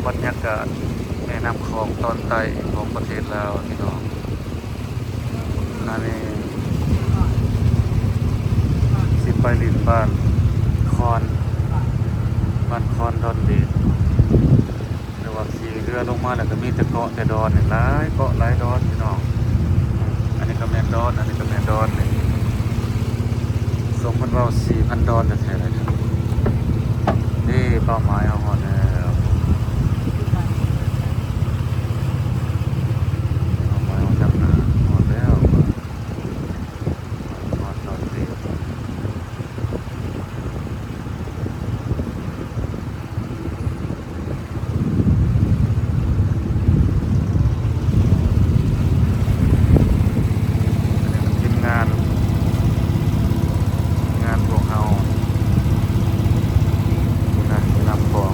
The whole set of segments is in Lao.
ບັນຍາກາດແມ່ນ້ຳຂອງຕອນໃຕ້ຂອງປະເທດລາວພີ່ນ້ອງ. ອັນນີ້ຊິໄປຫຼິ້ນບ້ານຄອນ ບ້ານຄອນດອນເດດ ແຕ່ວ່າຂີ່ເຮືອລົງມາແລ້ວກໍມີແຕ່ເກາະແຕ່ດອນນີ້ ຫຼາຍເກາະຫຼາຍດອນພີ່ນ້ອງ. ອັນນີ້ກໍແມ່ນດອນ ອັນນີ້ກໍແມ່ນດອນນີ້. ສົມເພິ່ນເວົ້າສີ່ພັນດອນແທ້ໆເດ້. ນີ້ເປົ້າໝາຍເຮົາຮອດແລ້ວ ເປົ້າໝາຍເຮົາຈັບໜ້າຮອດແລ້ວ ຮອດດອນເດດ. ອັນນີ້ມັນທີມງານ ທີມງານພວກເຮົາ ພຸ້ນນະ ແມ່ນ້ຳຂອງ.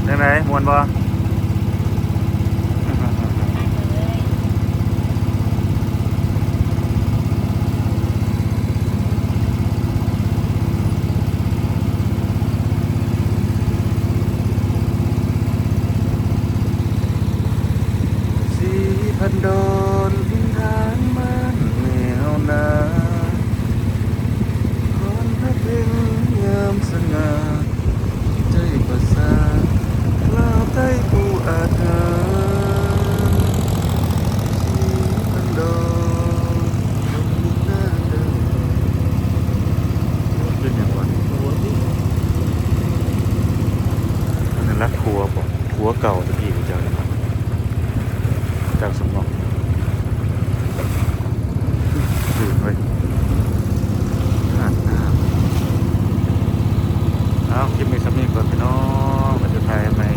ຈັ່ງໃດ ມ່ວນບໍ່? ສີພັນດອນຖິ່ນຖານບ້ານແມ່ເຮົານາ ຄອນພະເພັງງາມສະຫງ່າ ໃຈປະສາດລາວໃຕ້ຜູ້ອາດຫານ ສີພັນດອນ ເປັນຫຍັງວະ? ອັນນັ້ນລະ ຂົວບໍ? ຂົວເກົ່າຕະກີ້ ຈັກ ຈັກສຳເນາະ. ຄືເວີຍ ຫາດນ້ຳ. ເອົາ ຄລິບນີ້ສ່ຳນີ້ກ່ອນພີ່ນ້ອງ ແລ້ວຈະຖ່າຍໃໝ່